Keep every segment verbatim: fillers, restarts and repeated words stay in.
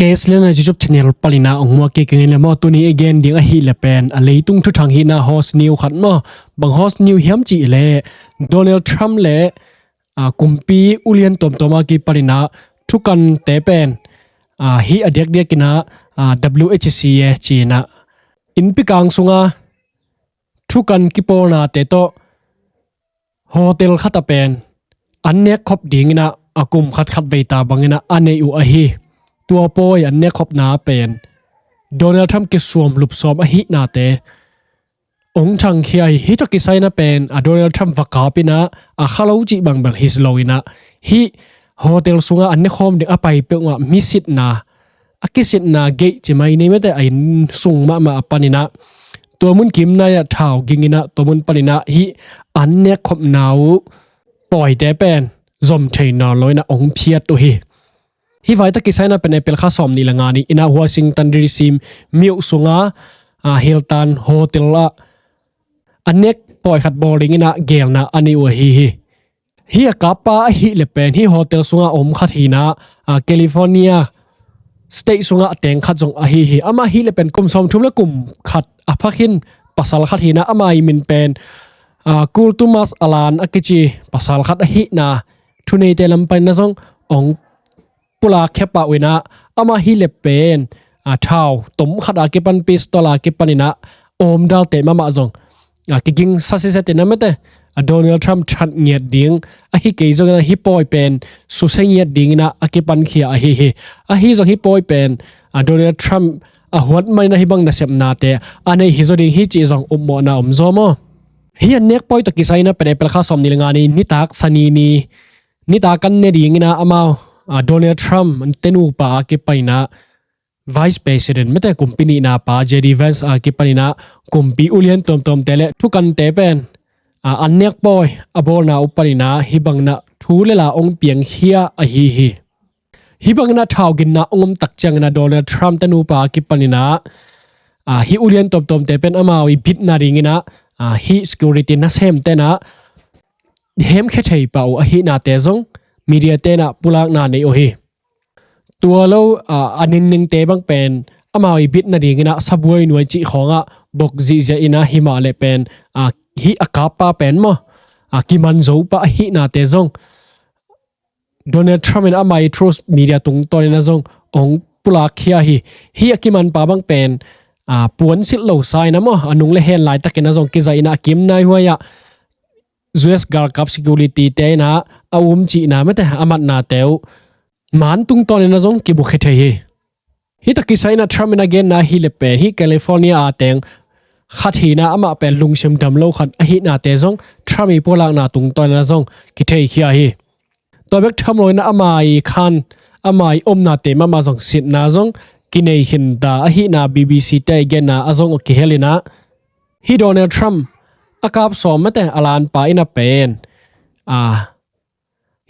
Case le na YouTube channel palina ong mua kei keng le maw, tuni i gen ding ahih le pen a leitung thuthang hina host news khat maw. Bang host news hiam cih le Donald Trump le a, kumpi ulian tuamtuam a kipalina thukante pen a, hih a diakdiak ina a, W H C e cina innpi kang sunga thukan kipawlnate tawh hotel khat a pen an nek khop dingina a kum khat khat veita bangina a nei uh ahi. Tua pawi an nek khopna pen Donald Trump kisuam lupsawm ahihnate ong thangkhia hi. Hih tawh kisaina pen a Donald Trump va kap ina a khalo cih bangbel hi lo ina hih hotel sunga an nekhawm ding a pai peuhmah misitna a kisitna geih ci mai nei mete a inn sung mahmah a panina tua mun kimnai a thau gingina tua mun panina hih an nek khopna uh pawite pen zom thei nawn lo ina ong phiat uh hi. Hih vai tawh kisaina pen April kha sawm nih le nga ni ina Washington D C miuh sunga a, Hilton Hotel ah a nek pawi khat bawl dingina gelna a nei uh ahi hi. Hih a kappa ahih le pen hih hotel sunga om khat hina a, California state sunga a teng khat zong ahi hi. Amah hih le pen kum sawmthum le kum khat a phakhin pasal khat hina amah i min pen a, Kul Tumas Alan a kici pasal khat ahihna thuneite lam panina zong ong pulak khia pah uh ina amah hih le pen a, thau tom khat a kipan pistol a kipanina awmdalte mahmah zong a, kiging sasiset ina mete a, Donald Trump that ngiat ding ahi kei zongina hih pawi pen suse ngiat dingina a kipankhia ahi hi. Ahi zong hih pawi pen a, Donald Trump a huat manina hih bang nasepnate a nei hi zaw ding hi cih zong upmawhna om zaw maw. Hih an nek pawi tawh kisaina pen April kha sawm nih le nga ni nitak sani ni nitak kan ne dingina amau a, Donald Trump tenupa a kipanina Vice President mete kumpi nihna pa J D Vance a kipanina kumpi ulian tuamtuamte le thukante pen a, an nek pawi a bawlna uh panina hih bangina thu le la ong piangkhia ahi hi. Hih bangina thau ginna ong om tak ciangina Donald Trump tenupa a kipanina a, hih ulian tuamtuamte pen amau i bitna dingina a, hih security nasemtena hemkhia thei pah uh ahihnate zong media tena pulakna nei uh hi. Tua lo a, a ningningte bang pen amau i bitna dingina sabuai nuai cih khawngah bok zihziah ina himah le pen a, hih a kappa pen maw a, kiman zo pah ahihnate zong Donald Trump in amah i Truth Media tungtawn ina zong ong pulakkhia hi. Hih a kimanpa bang pen a, puansilh lo sa ina maw a, nung le hen laitakina zong kiza ina a kimnai huai ah U S galkap security te ina a um cihna mete a matnate uh man tungtawn ina zong kibukhia thei hi. Hih tawh kisaina Trump ina genna hih le pen hih California a teng khat hina amah pen lungsim dam lo khat ahihnate zong Trump i pulakna tungtawn ina zong kitheikhia hi. Tua bek tham lo ina amah i khan amah i omnate mahmah zong sitna zong kinei khinta ahihna B B C te i genna a zong a kihel ina hih Donald Trump a kap sawm mete a lanpa ina pen a,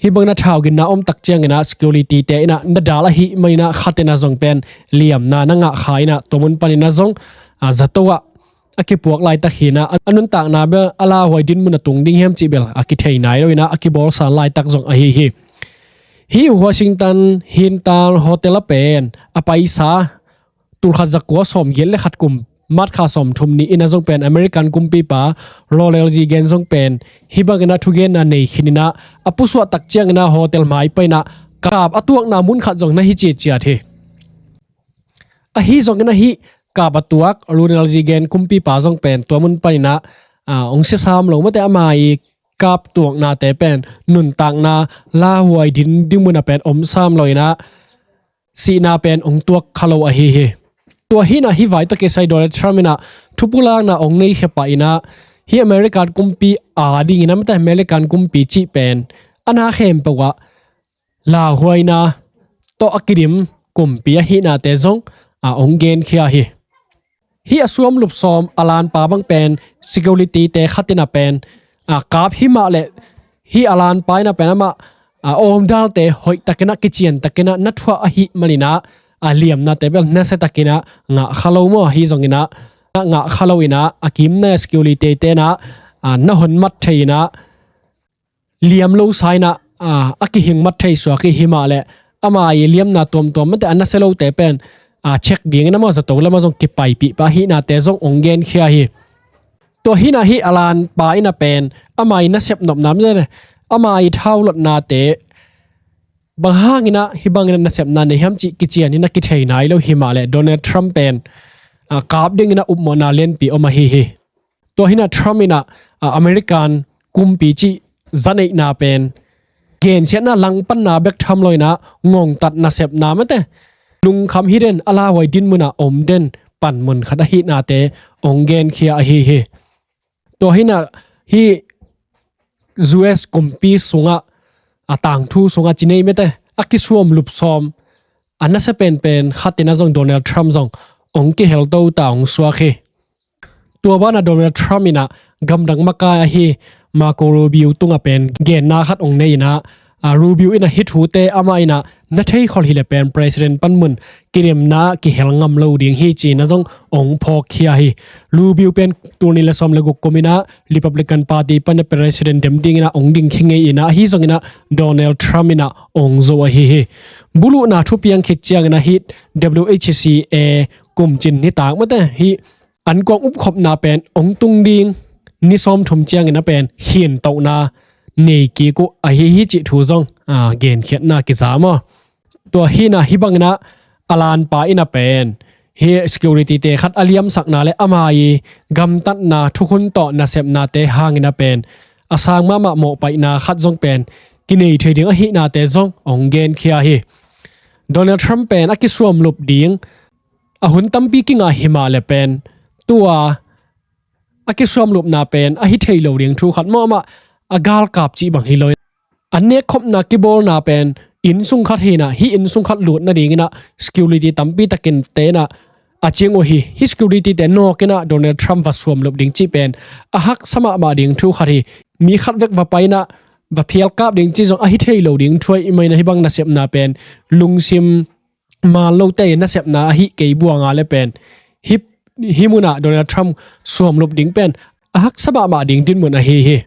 hih bangina thau ginna om tak ciangina security te ina na dal ahih manina khatina zong pen liamna na ngah kha ina tua mun panina zong a, zato ah a kipuak laitak hina a, a nuntakna bel a lauhuai dinmun a tung ding hiam cih bel a kithei nai lo ina a kibawlsa laitak zong ahi hi. Hih Washington Hilton Hotel a pen a paisa tulkhat zakua sawmgiat le khat kum March kha sawmthum ni ina zong pen American kumpipa Ronald Reagan zong pen hih bangina thugenna nei khin ina a pusuah tak ciangina hotel maipa ina kap a tuakna mun khat zong na hi ciatciat hi. Ahi zongina hih kap a tuak Ronald Reagan kumpipa zong pen tua mun panina a, ong sia sam lo mate ama i kap tuaknate pen nuntakna lauhuai din ding muna pen om sam lo ina sihna pen ong tuak kha lo ahi hi. Tua hina hih vai tawh kisai Donald Trump ina thupulakna ong nei khia pah ina hih American kumpi a dingina mate American kumpi cih pen a na khempeuh ah lauhuaina tawh a kidim kumpi ahihnate zong a ong genkhia hi. Hih a suam lupsawm a lanpa bang pen security te khat ina pen a kap himah le hih a lanpa ina pen amah a awmdalte hoih takina kician takina na thuah ahih manina a liamnate bel nasia takina ngah kha lo maw ahi zongina ngah kha lo ina a kimna security tena a na hon mat thei ina liam lo sa ina a, a kihing mat thei suak hi himah le ama i liamna tuamtuam mate a nasia lote pen a check dingin amah zato lamah zong kipaipih pah ahihnate zong ong genkhia hi. Tua hinah hih a lanpa inah pen ama i nasep nopna mate ama i thaulotnate bang hanginah hih banginah nasepna nei hiam cih kician inah kithei nai lo himah leh Donald Trump pen a kap dinginah upmawhna lianpi om ahi hi. Tua hinah Trump inah a American kumpi cih zaneihna pen gensiatna langpanna bek tham lo inah ngongtat nasepna mate lungkham hi den a lauhuai dinmunah om den panmun khat ahihnate ong genkhia ahi hi. Tua hinah hih U S kumpi sungah a tangthu sungah cinei mate a kisuam lupsawm a nasia penpen khatinah zong Donald Trump zong ong kihel tota ong suak hi. Tua banah Donald Trump inah gamdang makai ahi Marco Rubio tungah pen genna khat ong nei inah a Rubio inah hih thute amah inah na theikhol hileh pen president panmun kidemna kihel ngam lo ding hi cinah zong ong phawkkhia hi. Rubio pen tul nih le sawm le guk kum inah Republican Party panah president dem dinginah ong dingkhi ngei inah ahi zonginah Donald Trump inah ong zo ahi hi. Buluhna thupiang khit cianginah hih W H C A kumcin nitak mate hih ankuang upkhopna pen ong tung ding ni sawmthum ciangin a pen hintohna nei kik uh ahi hi cih thu zong a genkhiatna kiza maw. Tua hinah hih banginah a lanpa inah pen hih security te khat a liamsakna le ama i gamtatna thukhun tawh nasepnate hangin a pen a sang mahmah mawhpaihna khat zong pen kinei thei ding ahihnate zong ong genkhia hi. Donald Trump pen a kisuamlup ding a hun tampi kingah himah le pen tua a kisuamlupna pen a hi thei lo ding thu khat mawh amah a galkap cih bang hi lo. A nekkhopna kibawlna pen inn sung khat hinah hih inn sung khat lut nadinginah security tampi takin tenah a cing uh hi. Hih security te nawkinah Donald Trump va suamlup ding cih pen a haksa mahmah ding thu khat hi. Mi khat vek va painah va phialkap ding cih zong a hi thei lo ding thu ahi maninah hih bang nasepna pen lungsim maan lote nasepna ahi kei buanga le pen hih, hih munah Donald Trump suamlup ding pen a haksa mahmah ding dinmun ahi hi.